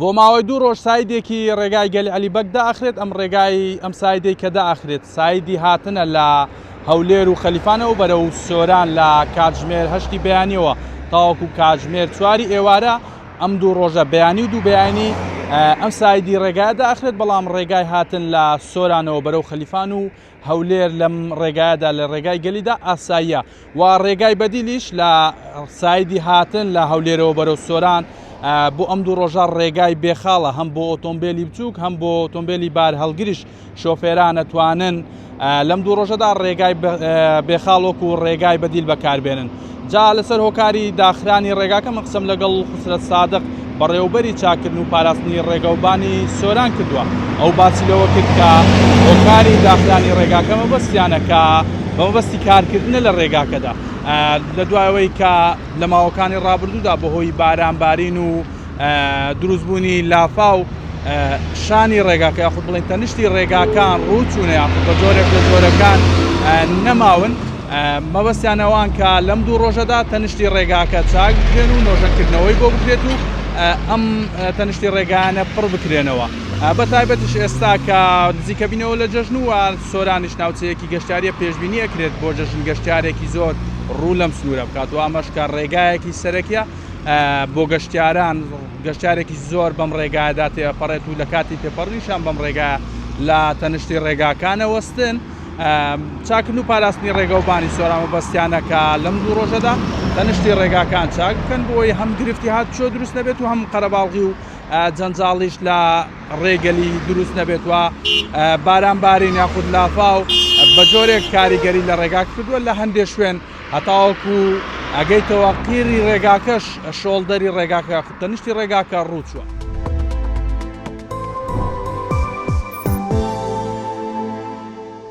بۆ ماوەی دوو ڕۆژ سایدێکی ڕێگای گەلی عەلی بەگ دائەخرێت، ئەم ڕێگای ئەم سایدەی کە دائەخرێت سایدی هاتنە لە هەولێر و خەلیفانەوە بەرەو سۆران لە کاتژمێر هەشتی بەیانیەوە تاوەکو کاتژمێر چواری ئێوارە ئەم دوو ڕۆژە بەیانی و دوو بەیانی ئەم سایدی ڕێگایە داخرێت بەڵام ڕێگای هاتن لە سۆرانەوە بەرەو خەلیفان و هەولێر لەم ڕێگایەدا لە ڕێگای گەلیدا ئاساییە و ڕێگای بەدیلیش لە سایدی هاتن لە هەولێرەوە بەرەو سۆران بۆ ئەم دوو ڕۆژە ڕێگای بێخاڵە هەم بۆ ئۆتۆمبیلی بچووک هەم بۆ ئۆتۆمبیلی بار هەڵگریش شۆفێران ئەتوانن لەم دوو ڕۆژەدا ڕێگای بێخاڵ وەکو ڕێگای بەدیل بەکاربێنن جا لەسەر هۆکاری داخرانی ڕێگاکە من قسەم لەگەڵ خوسرەت سادق بەڕێوبەری چاکردن و پاراستنی ڕێگەوبانی سۆران کردووە ئەو باسی لەوە کرد کە هۆکاری داخرانی ڕێگاکە مەبەستیانە کە بە مەبەستی کارکردنە لە ڕێگاکەدا لە دوایەوەی کە لە ماوەکانی ڕابردوودا بەهۆی بارانبارین و دروستبوونی لافاو شانی ڕێگاکە یاخود بڵێن تەنیشتی ڕێگاکان ڕووچوونە یاخود بە جۆرێک لە جۆرەکان نەماون مەبەستیان ئەوان کە لەم دوو ڕۆژەدا تەنیشتی ڕێگاکە چاک بکرێن و نۆژەنکردنەوەی بۆ بکرێت و ئەم تەنیشتی ڕێگانە پڕ بکرێنەوە بە تایبەتیش ئێستا کە نزیکە بینەوە لە جەژن و سۆرانیش ناوچەیەکی گەشتیاریە پێشبینی ئەکرێت بۆ جەژن گەشتیارێکی زۆر ڕوو لەم سنوورە بکات و ئەمەش کە ڕێگایەکی سەرەکیە بۆ گەشتیاران، گەشتیارێکی زۆر بەم ڕێگایەدا تێئەپەڕێت و لە کاتی تێپەڕنیشان بەم ڕێگایە لە تەنشتی ڕێگاکانە وەستن. چاکردن و پاراستنی ڕێگەوبانی سۆران مەبەستیانە کە لەم دوو ڕۆژەدا تەنشتی ڕێگاکان چاک بکەن بۆی هەم گرفتی هاتوچۆ دروست نەبێت و هەم قەرەباڵغی و جەنجاڵیش لە ڕێگەلی دروست نەبێت و باران بارین یاخود لافاو بە جۆرێک کاریگەری لە ڕێگا کردووە لە هەندێک شوێن هەتاوەکو ئەگەیتەوە قیری ڕێگاکەش شۆڵدەری ڕێگاکە یاخود تەنیشتی ڕێگاکە ڕووچووە.